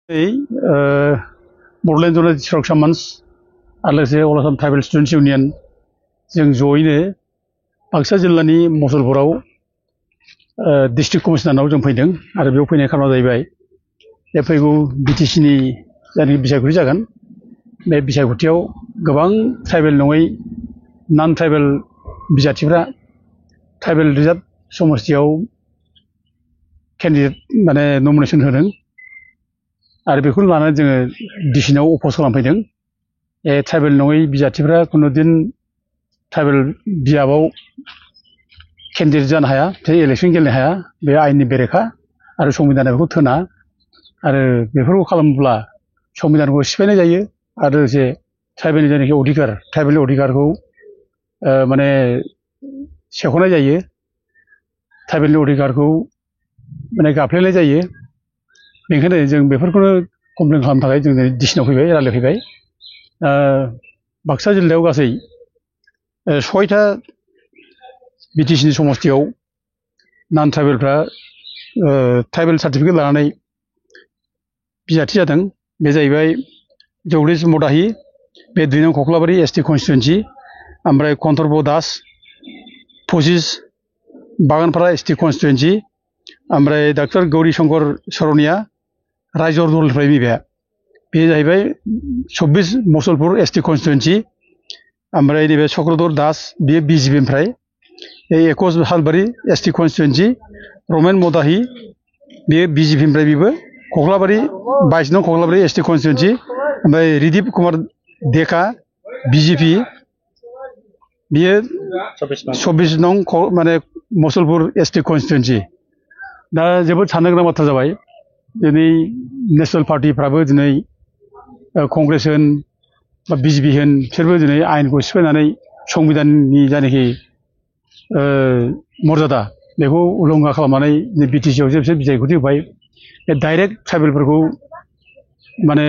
बड'लेण्ड जनालिस्ट सुरक्षा मंच आरो लोगोसे अल आसाम ट्राइबेल स्टुडेन्ट्स इउनियन जों जयैनो बाक्सा जिल्लानि मसलपुराव डिस्ट्रिक्ट कमिशनारनाव जों फैदों आरो बेयाव फैनाय खारना जाहैबाय बे फैगौ बिटिसिनि जायनाखि बिसायख'थि जागोन बे बिसायख'थियाव गोबां ट्राइबेल नङै नन ट्राइबेल बिजाथिफ्रा ट्राइबेल रिजार्भ समस्तियाव केन्डिडेट माने नमिनेसन होदों आरो बेखौनो लानानै जोङो डिसिनाव अप'ज खालामफैदों ट्राइबेल नङै बिजाथिफ्रा खुनुदिन ट्राइबेल बियाबाव केन्डिडेट जानो हाया इलेक्सन गेलेनो हाया बे आयेननि बेरेखा आरो संबिधाना बेखौ थोना आरो बेफोरखौ खालामोब्ला संबिधानखौ सिफायनाय जायो आरो लोगोसे ट्राइबेलनि जायनाखि अधिकार ट्राइबेलनि अधिकारखौ माने सेख'नाय जायो ट्राइबेलनि अधिकारखौ माने गाफ्लेनाय जायो बेनिखायनो जों बेफोरखौनो कमप्लेन खालामनो थाखाय जों डिसिनाव फैबाय रायज्लायफैबाय बाक्सा जिल्लायाव गासै 6टा बिटिसिनि समस्तियाव नन ट्राइबेलफ्रा ट्राइबेल सार्टिफिकेट लानानै बिजाथि जादों बे जाहैबाय जगदीश मदाहि बे 2 नं कक्लाबारि एसटि कन्स्टिटुवेन्सि ओमफ्राय कन्थर्ब दास फसिस बागानपारा एसटि कन्स्टिटुवेन्सि ओमफ्राय डक्टर गौरी शंकर सरनिया रायजर दलनिफ्राय फैबाय बे जाहैबाय 24 मसलपुर एसटि कन्स्टिटुवेन्सि ओमफ्राय नैबे चक्रधर दास बेयो बिजेपिनिफ्राय 21 हालबारि एसटि कन्स्टिटुवेन्सि रमेन मदाहि बेयो बिजेपिनिफ्राय बेबो कक्लाबारि 22 नं कक्लाबारि एसटि कन्स्टिटुवेन्सि ओमफ्राय रिदिप कुमार डेका बिजेपि बेयो 24 नं माने मसलपुर एसटि कन्स्टिटुवेन्सि दा जोबोद साननो गोनां बाथ्रा जाबाय दिनै नेसनेल पार्टिफ्राबो दिनै कंग्रेस होन बा बिजेपि होन बिसोरबो दिनै आयेनखौ सिफायनानै संबिधाननि जायनाखि मर्यादा बेखौ उलंघा खालामनानै बिटिसिआव जे बिसोर बिसायख'थि होबाय बे डाइरेक्ट ट्राइबेलफोरखौ माने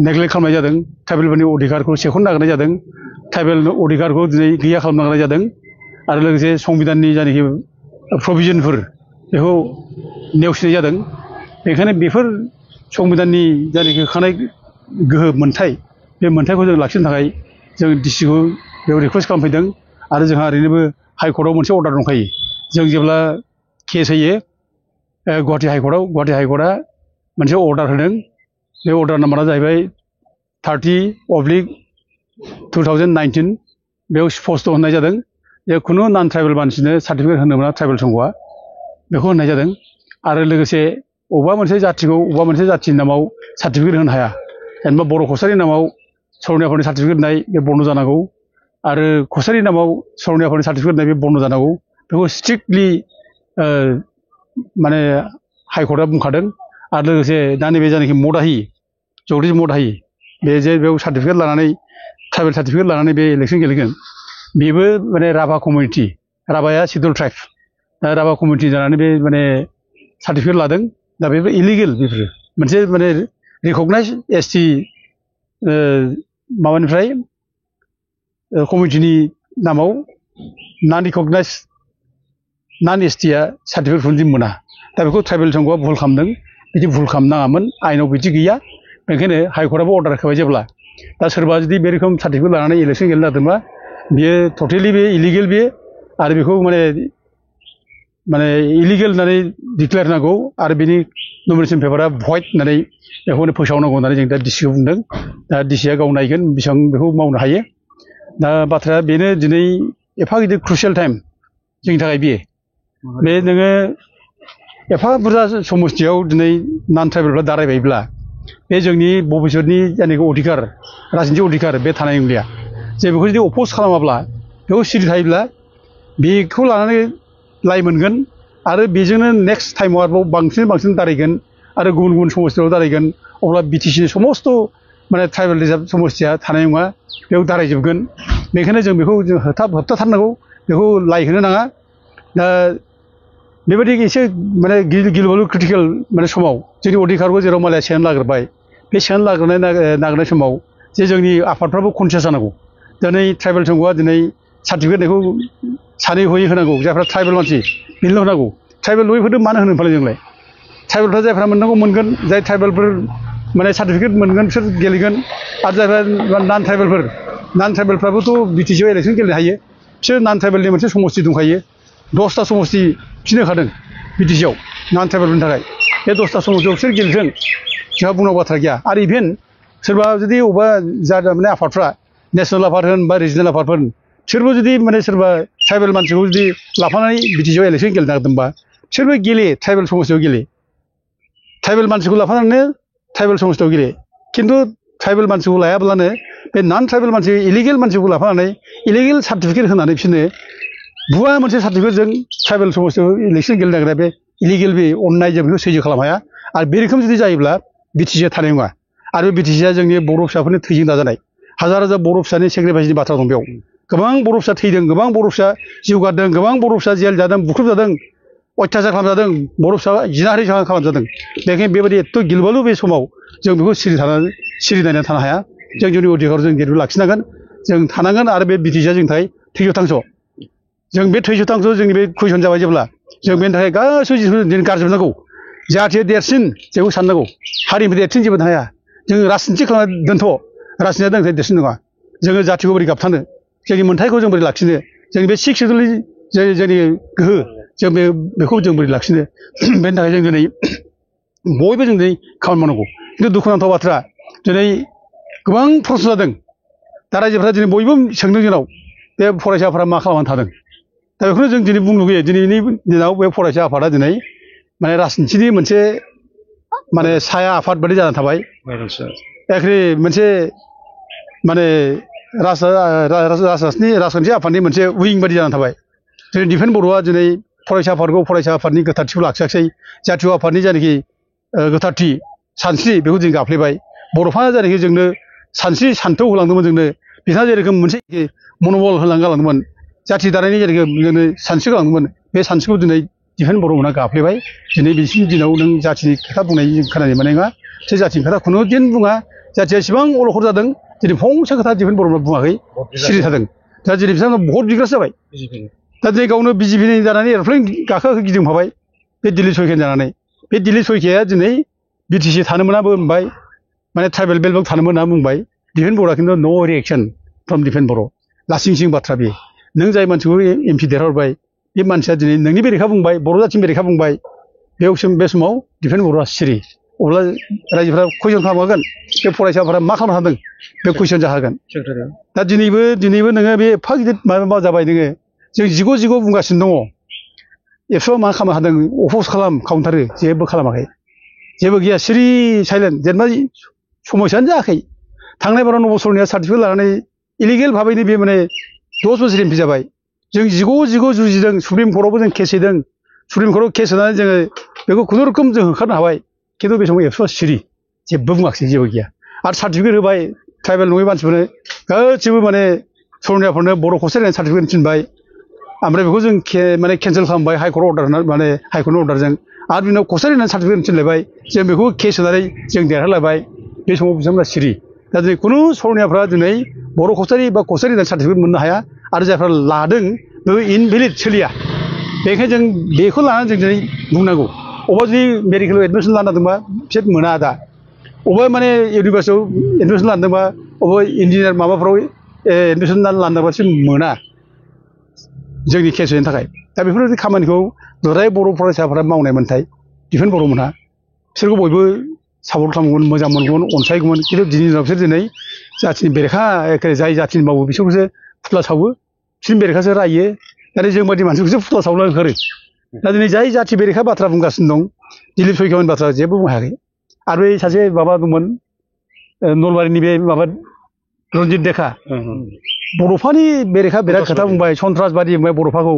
नेग्लेक्ट खालामनाय जादों ट्राइबेलफोरनि अधिकारखौ सेख'नो नागिरनाय जादों ट्राइबेल अधिकारखौ दिनै गैया खालामनो नागिरनाय जादों आरो लोगोसे संबिधाननि जायनाखि प्रभिजनफोर बेखौ नेवसिनाय जादों बेखायनो बेफोर संबिधाननि जायनाखि होखानाय गोहो मोन्थाय बे मोन्थायखौ जों लाखिनो थाखाय जों डिसिखौ बेयाव रिकुवेस्ट खालामफैदों आरो जोंहा ओरैनोबो हाइकर्टआव मोनसे अर्डार दंखायो जों जेब्ला केस होयो गुवाहाटि हाइकर्टआ मोनसे अर्डार होदों बे अर्डार नाम्बारा जाहैबाय 30/2019 बेयाव स्पस्ट होनाय जादों जे खुनु नन ट्राइबेल मानसिनो सार्टिफिकेट होनो मोना ट्राइबेल संघआ बेखौ होननाय जादों आरो लोगोसे अबेबा मोनसे जाथिनि नामाव सार्टिफिकेट होनो हाया जेनेबा बर' कसारिनि नामाव सर'नियाफोरनि सार्टिफिकेट होनाय बे बन्द जानांगौ आरो कसारिनि नामाव सर'नियाफोरनि सार्टिफिकेट होनाय बे बन्द जानांगौ बेखौ स्ट्रिक्टलि माने हाइकर्टआ बुंखादों आरो लोगोसे दा नैबे जायनाखि मदाहि जगदीश मदाहि बे जे बेयाव सार्टिफिकेट लानानै ट्राइबेल सार्टिफिकेट लानानै बे इलेक्सन गेलेगोन बेबो माने राभा कमिउनिटि राभाया सिडुल ट्राइब दा राभा कमिउनिटि जानानै बे माने सार्टिफिकेट लादों दा बेबो इलिगेल बेफोरो मोनसे माने रिकगनाइज एसटि माबानिफ्राय कमिउनिटिनि नामाव नन रिकगनाइज नन एसटिआ सार्टिफिकेटखौनो जों मोना दा बेखौ ट्राइबेल संघआ भुल खालामदों बिदि भुल खालामनाङामोन आयेनाव बिदि गैया बेनिखायनो हाइकर्टआबो अर्डार होखाबाय जेब्ला दा सोरबा जुदि बे रोखोम सार्टिफिकेट लानानै इलेक्सन गेलेनो नागिरदोंबा बियो टटेलि बे इलिगेल बेयो आरो बेखौ माने इलिगेल होननानै डिक्लेयार होनांगौ आरो बिनि नमिनेसन पेपारा भइड होननानै बेखौनो फोसावनांगौ होननानै जों दा डिसिखौ बुंदों दा डिसिआ गाव नायगोन बेसेबां बेखौ मावनो हायो दा बाथ्राया बेनो दिनै एफा गिदिर क्रुसियेल टाइम जोंनि थाखाय बे नोङो एफा बुरजा समस्तियाव दिनै नन ट्राइबेलफ्रा दारायबायब्ला बे जोंनि भबिष्यतनि जायनाखि अधिकार राजनितिक अधिकार बे थानाय नंलिया जे बेखौ जुदि अप'ज खालामाब्ला बेखौ सिरि थायोब्ला बेखौ लानानै लाइ मोनगोन आरो बेजोंनो नेक्स्ट टाइमाव आरोबाव बांसिन दारायगोन आरो गुबुन गुबुन समस्तियाव दारायगोन अब्ला बिटिसिनि समस्त माने ट्राइबेल रिजार्भ समस्तिया थानाय नङा बेयाव दारायजोबगोन बेनिखायनो जों बेखौ जों होबथाथारनांगौ बेखौ लाइ होनो नाङा दा बेबायदि एसे माने गिलु क्रिटिकेल माने समाव जोंनि अधिकारखौ जेराव मालाया सेनानै लाग्रोबाय बे सेनानै नागिरनाय समाव जे जोंनि आफादफ्राबो कनसियास जानांगौ दिनै ट्राइबेल संघआ दिनै सार्टिफिकेट होनायखौ सानै हयै होनांगौ जायफ्रा ट्राइबेल मानसि बेनोल' होनांगौ ट्राइबेल नङैफोरनो मानो होनो फालाय जोंलाय ट्राइबेलफ्रा जायफ्रा मोननांगौ मोनगोन जाय ट्राइबेलफोर माने सार्टिफिकेट मोनगोन बिसोर गेलेगोन आरो जायफ्रा नान ट्राइबेलफ्राबोथ' बिटिसिआव इलेक्सन गेलेनो हायो बिसोर नान ट्राइबेलनि मोनसे समस्ति दंखायो 10टा समस्ति फिनो होखादों बिटिसिआव नान ट्राइबेलफोरनि थाखाय बे 10टा समस्तियाव बिसोर गेलेथों जोंहा बुंनांगौ बाथ्रा गैया आरो इभेन सोरबा जुदि अबेबा माने आफादफ्रा नेसनेल आफाद होन बा रिजनेल आफादफोर बिसोरबो जुदि माने सोरबा ट्राइबेल मानसिखौ जुदि लाफानानै बिटिसिआव इलेक्सन गेलेनो नागिरदोंबा बिसोरबो गेले ट्राइबेल समस्तियाव गेले ट्राइबेल मानसिखौ लाफानानै ट्राइबेल समस्तियाव गेले खिन्थु ट्राइबेल मानसिखौ लायाब्लानो बे नान ट्राइबेल मानसि इलिगेल मानसिखौ लाफानानै इलिगेल सार्टिफिकेट होनानै बिसोरनो भुवा मोनसे सार्टिफिकेटजों ट्राइबेल समस्तियाव इलेक्सन गेलेनो नागिरा बे इलिगेल बे अननाय जों बेखौ सैज्य खालामनो हाया आरो बे रोखोम जुदि जायोब्ला बिटिसिआ थानाय नङा आरो बिटिसिआ जोंनि बर' फिसाफोरनि थैजों दाजानाय हाजार हाजार बर' फिसानि सेक्रिफाइसनि बाथ्रा दं बेयाव गोबां बर' फिसा थैदों गोबां बर' फिसा जिउ गारदों गोबां बर' फिसा जेल जादों बुख्रुबजादों अयथासार खालामजादों बर' फिसा जिनाहारि खालामजादों बेखायनो बेबायदि एथ' गिलुबालु बे समाव जों बेखौ सिरि नायनानै थानो हाया जों जोंनि अधिकारखौ जों जेरैबो लाखिनांगोन जों थानांगोन आरो बे बिटिसिआ जोंनि थाखाय थैज' थांस' जों बे थैज' थांस' जोंनि बे कुइसन जाबाय जेब्ला जों बेनि थाखाय गासैबो जिनिसखौ जों गारजोबनांगौ जाहाथे देरसिन जेखौ साननांगौ हारिनिफ्राय देरसिन जेबो हाया जों राजनिथि खालामना दोनथ' राजनिथिया दोननाय देरसिन नङा जोङो जाथिखौ बोरै गाबथानो जोंनि मोन्थायखौ जों बोरै लाखिनो जोंनि बे सिक्स सिडुलनि जोंनि गोहो जों बेखौ जों बोरै लाखिनो बेनि थाखाय जों दिनै बयबो जों दिनै खामानि मावनांगौ खिन्थु दुखुनांथाव बाथ्रा दिनै गोबां प्रश्न जादों दा रायजोफ्रा दिनै बयबो सोंदों जोंनाव बे फरायसाफोरा मा खालामनानै थादों दा बेखौनो जों दिनै बुंनो लुगैयो दिनैनि दिनाव बे फरायसा आफादा दिनै माने राजनिथिनि मोनसे माने साया आफाद बायदि जानानै थाबाय एखे मोनसे माने राजखान्थि आफादनि मोनसे उइं बायदि जानानै थाबाय दिनै दिफेन बर'आ दिनै फरायसा आफादनि गोथारथिखौ लाखियाखिसै जातीय आफादनि जायनाखि गोथारथि सानस्रि बेखौ जों गाफ्लेबाय बर'फा जायनाखि जोंनो सानस्रि सान्थौ होलांदोंमोन जोंनो बिथाङा जेरोखोम मोनसे मनबल गालांदोंमोन जाथि दानायनि जेरोखोम जोंनो सानस्रि गालांदोंमोन बे सानस्रिखौ दिनै दिफेन बर'मोनहा गाफ्लेबाय दिनै बिसिनि दिनाव नों जाथिनि खोथा बुंनाय जों खोनानो मोननाय नङा बे जाथिनि खोथा खुनु दिन बुङा जाथिया एसेबां अलखद जादों दिनै फंसे खोथा दिफेन बर'मोनहा बुङाखै सिरि थादों दा दिनै बिथांमोना भट बिग्रासो जाबाय दा दिनै गावनो बिजेपिनि जानानै एर'प्लेन गाखो गिदिंफाबाय बे दिल्ली सयखियानि जानानै बे दिल्ली सयखियाया दिनै बिटिसि थानो मोनाबो होनबाय माने ट्राइबेल बेल्टआव थानो मोना बुंबाय दिफेन बर'आ खिन्थु नो रिएक्सन फ्रम दिफेन बर' लासिं सिं बाथ्रा बे नों जाय मानसिखौ एमपि देरहाहरबाय बे मानसिया दिनै नोंनि बेरेखा बुंबाय बर' जाथिनि बेरेखा बुंबाय बे समाव दिफेन बर'आ सिरि अब्ला रायजोफ्रा कुइसन खालामगोन बे फरायसाफोरा मा खालामनो हादों बे कुइसन जाहोगोन दा दिनैबो नोङो बे एफा गिदिर माबा जाबाय नोङो जों जिग' बुंगासिनो दङ एबसुआ मा खालामनो हादों अफस खालामथारो जेबो खालामाखै जेबो गैया सिरि साइलेन्ट जेनेबा समस्यानो जायाखै थांनाय बाराव नबसरनिया सार्टिफिकेट लानानै इलिगेल भाबैनो बे माने 10 बोसोर एमपि जाबाय जों जिग' जुजिदों सुप्रिम कर्टआवबो जों केस हैदों सुप्रिम कर्टआव केस होनानै जोङो बेखौ खुनुरुखुम जों होखारनो हाबाय खिन्थु बे समाव एबसुआ सिरि जेबो बुङाखिसै जेबो गैया आरो सार्टिफिकेट होबाय ट्राइबेल नङै मानसिफोरनो गासिबो माने सरनियाफोरनो बर' खौसे रायलायनाय सार्टिफिकेट थिनबाय ओमफ्राय बेखौ जों माने केन्सेल खालामबाय हाइकर्ट अर्डार माने हाइकर्टनि अर्डारजों आरो बिनाव खौसे रायलायनाय सार्टिफिकेट थिनलायबाय जों बेखौ केस होनानै जों देरहालायबाय बे समाव बिथांमोना सिरि दा दिनै खुनु सरनियाफ्रा दिनै बर' कसारि बा कसारि होननाय सार्टिफिकेट मोननो हाया आरो जायफ्रा लादों बे इनभेलिड सोलिया बेखायनो जों बेखौ लानानै जों दिनै बुंनांगौ अबेबा जुदि मेडिकेलाव एडमिसन लानो नांदोंबा बिसोर मोना दा अबेबा माने इउनिभार्सिटियाव एडमिसन लानोबा अबेबा इन्जिनियार माबाफ्राव एडमिसन लानोबा बिसोर मोना जोंनि केस होनो थाखाय दा बेफोरबायदि खामानिखौ दुलाराय बर' फरायसाफोरा मावनाय मोन्थाय दिफेन बर'मोनहा बिसोरखौ बयबो सापर्ट खालामगौमोन मोजां मोनगौमोन अनसायगौमोन खिन्थु दिनैनि दिनाव बिसोर दिनै जाथिनि बेरेखा एखे जाय जाथिनि मावो बिसोरखौसो फुथ्ला सावो बिसोरनि बेरेखासो रायो आरो जों बायदि मानसिखौसो फुथ्ला सावना ओंखारो दा दिनै जाय जाथि बेरेखा बाथ्रा बुंगासिनो दं दिलीप सयखियानि बाथ्रा जेबो बुंनो हायाखै आरो बै सासे माबा दंमोन नलबारिनि बे माबा रन्जित देखा बर'फानि बेरेखा बिराद खोथा बुंबाय सन्त्रासबादि बुंबाय बर'फाखौ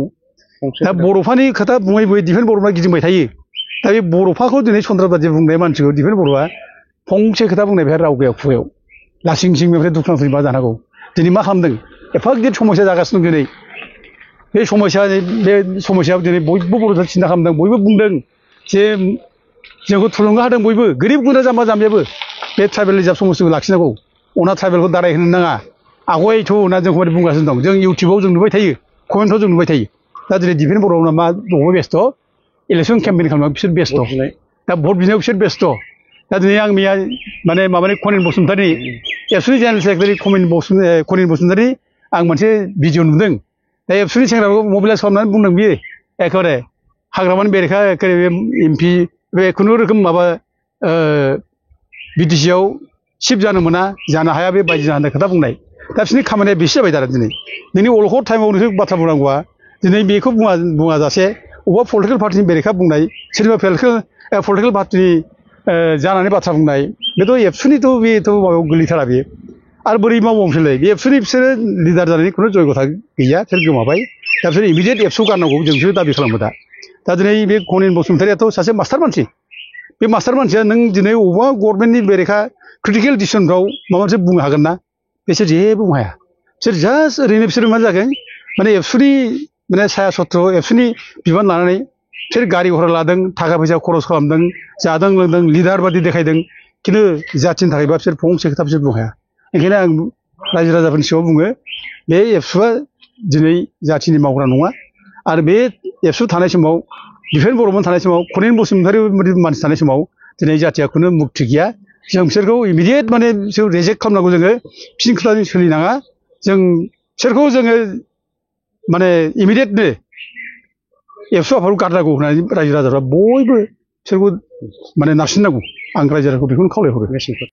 दा बर'फानि खोथा बुङै दिफेन बर'फ्रा गिदिंबाय थायो दा बे बर'फाखौ दिनै सन्त्रासबादि बुंनाय मानसिखौ दिफेन बर'आ फंसे खोथा बुंनाय बेहा राव गैया खुगायाव लासिं सिं बेनिफ्राय दुखुनांथावै मा जानांगौ दिनै मा खालामदों एफा गिदिर समस्या जागासिनो दं दिनै बे समस्यायाव दिनै बयबो बर' जाथि सिन्था खालामदों बयबो बुंदों जे जोंखौ थुलुंगा होदों बयबो गोरिब गुन्द्रा जाम्बा जाम्बियाबो बे ट्राइबेल रिजार्भ समस्तिखौ लाखिनांगौ अना ट्राइबेलखौ दाराय होनो नाङा आवगायथ' होनना जोंखौ माने बुंगासिनो दं जों इउटुबाव जों नुबाय थायो कमेन्टफ्राव जों नुबाय थायो दा दिनै दिफेन बर'आ मा दङ बेस्थ' इलेक्सन केम्पेइन खालामनायाव बिसोर बेस्थ' दा भट बिनायाव बिसोर बेस्थ' दा दिनै आं मैया माने माबानि खनिन बसुमतारी एबसुनि जेनेरेल सेक्रेटारि खनिन बसुमतारी आं मोनसे भिडिअ नुदों दा एबसुनि सेंग्राखौ मबिलाइज खालामनानै बुंदों बियो एखेबारे हाग्रामानि बेरेखा एमपि बे खुनुरोखोम माबा बिटिसिआव सिफ जानो मोना जानो हाया बे बायदि होनना खोथा बुंनाय दा बिसोरनि खामानिया बेसो जाबाय दा दिनै नोंनि अलखद टाइमाव नोंसोर बाथ्रा बुंनांगौआ दिनै बेखौ बुङा जासे अबेबा पलिटिकेल पार्टिनि बेरेखा बुंनाय सोरनिबा पलिटिकेल पार्टिनि जानानै बाथ्रा बुंनाय बेथ' एबसुनिथ' बेथ' माबायाव गोलैथारा बेयो आरो बोरै मावबावनोसैलाय बे एबसुनि बिसोरो लिडार जानायनि खुनु जयगथा गैया बिसोर गोमाबाय दा बिसोर इमिडियेट एबसु गारनांगौ जोंसो दाबि खालामो दा दिनै बे खनिन बसुमतारियाथ' सासे मास्टार मानसि बे मास्टार मानसिया नों दिनै अबेबा गभर्नमेन्टनि बेरेखा क्रिटिकेल डिसिसनफ्राव माबा मोनसे बुंनो हागोन ना बिसोर जेबो बुंनो हाया बिसोर जास्ट ओरैनो बिसोर मा जागोन माने एबसुनि माने साया सत्र एबसुनि बिबान लानानै बिसोर गारि घरा लादों थाखा फैसा खरस खालामदों जादों लोंदों लिडार बादि देखायदों खिन्थु जाथिनि थाखायबा बिसोर फंसे खोथा बिसोर बुंनो हाया ओंखायनो आं रायजो राजाफोरनि सिगाङाव बुङो बे एबसुआ दिनै जाथिनि मावग्रा नङा आरो बे एबसु थानाय समाव दिफेन बर'मोन थानाय समाव खनिन बसुमतारी मानसि थानाय समाव दिनै जाथिया खुनु मुक्ति गैया जों बिसोरखौ इमिडियेट माने बिसोर रेजेक्ट खालामनांगौ जोङो बिसोरनि खोथाजों सोलिनाङा जों बिसोरखौ जोङो माने इमिडियेटनो एबसु आफादखौ गारनांगौ होननानै रायजो राजाफ्रा बयबो बिसोरखौ माने नारसिननांगौ आं रायजो राजाखौ बेखौनो खावलायहरो।